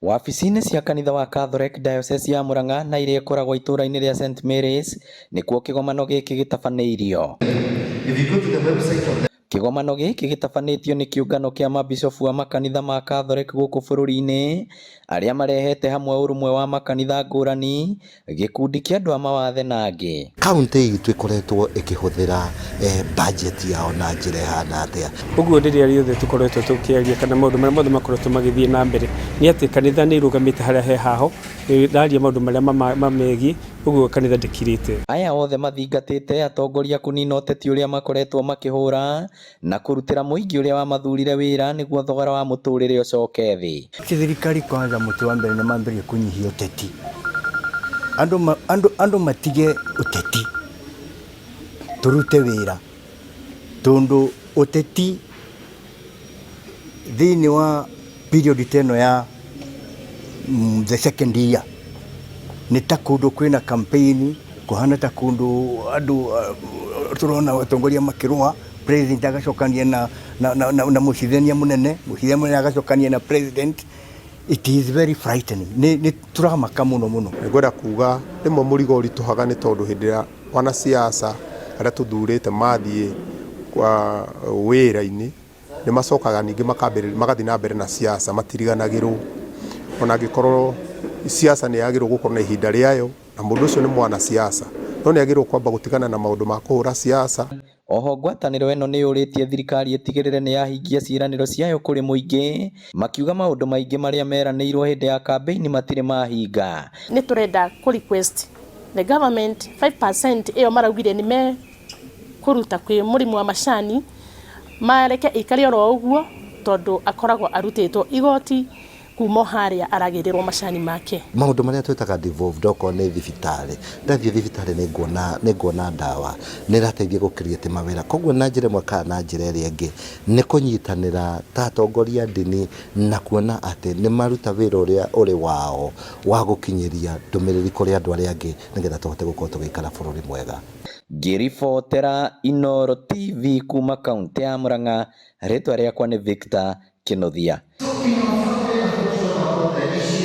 Wabici-inĩ cia kanitha wa Catholic Diocese ya Murang'a na iria ikoragwo itũũra-inĩ rĩa St Mary's nĩkuo kĩgomano gĩkĩ gĩtabanĩirio. Kĩgomano gĩkĩ gĩtabanĩtio nĩ kĩũngano kĩa mabicobu a makanitha ma Catholic gũkũ bũrũri-inĩ arĩa marehete hamwe ũrũmwe wa makanitha ngũrani, gĩkundi kĩa andũ a mawathe na angĩ. Kauntĩ itũ ĩkoretwo ĩkĩhũthĩra budget yao na njĩra ĩhana atĩa? Ũguo rĩrĩa rĩothe tũkoretwo tũkĩaria kana maũndũ marĩa mothe makoretwo magĩthiĩ na mbere nĩ atĩ kanitha nĩ irũgamĩte harĩa he haho, nĩ ĩraria maũndũ marĩa mamegiĩ, ũguo kanitha ndĩkirĩte. Aya othe mathingatĩte atongoria kũnina ũteti ũrĩa makoretwo makĩhũra na kũrutĩra mũingĩ ũrĩa wamathurire wĩra nĩguo thogora wa mũtũrĩre ũcoke thĩ. Thirikari kwanza mũtĩ wa mbere nĩ mambĩrĩrie kũnyihia ũteti. Andũ matige ũteti, tũrute wĩra, tondũ ũteti thĩinĩ wa period ta ĩno ya the second year nĩ ta kũndũ kwĩna campaign, kũhana ta kũndũ andũ tũrona atongoria makĩrũa, president agacokania na mũcirithania mũnene, mũcirithania mũnene agacokania na president. It is very frightening. Nĩ tũramaka mũno mũno. Ngwenda kuga rĩmwe mũrigo ũritũhaga nĩ tondũ hĩndĩ ĩrĩa wanasiasa arĩa tũthurĩte mathiĩ kwa wĩra-inĩ nĩ macokaga ningĩ makambĩrĩria magathiĩ na mbere na siasa, matiriganagĩrwo ona angĩkorwo siasa nĩ yagĩrĩirwo gũkorwo na ihinda rĩayo na mũndũ ũcio nĩ mwanasiasa no nĩ agĩrĩirwo kwamba gũtigana na maũndũ ma kũhũra siasa. Oho ngwatanĩro ĩno nĩ yũrĩtie thirikari ĩtigĩrĩre nĩ yahingia ciĩranĩro ciayo kũrĩ mũingĩ, makiuga maũndũ maingĩ marĩa meranĩirwo hĩndĩ ya kambĩini matirĩ mahinga. Nĩ tũrenda kũ request the government 5% ĩyo maraugire nĩ mekũruta kwĩ mũrĩmi wa macani, mareke ĩikare oro ũguo tondũ akoragwo arutĩtwo igoti kuma harĩa aragĩrĩrwo macani make. Maũndũ marĩa twĩtaga devolved, okorwo nĩ thibitarĩ, ndathiĩ thibitarĩ nĩ nguona ndawa, nĩ ĩrateithia gũ create mawĩra. Koguo na njĩra ĩmwe kana na njĩra ĩrĩa ĩngĩ nĩ kũnyitanĩra ta atongoria a ndini na kuona atĩ nĩ maruta wĩra ũrĩa ũrĩ wao wa gũkinyĩria ndũmĩrĩri kũrĩ andũ arĩa angĩ nĩgetha tũhote gũkorwo tũgĩikara bũrũri mwega. Ngĩribotera Inooro TV kuma kaunti ya Murang'a, rĩtwa rĩakwa nĩ Victor Kinuthia.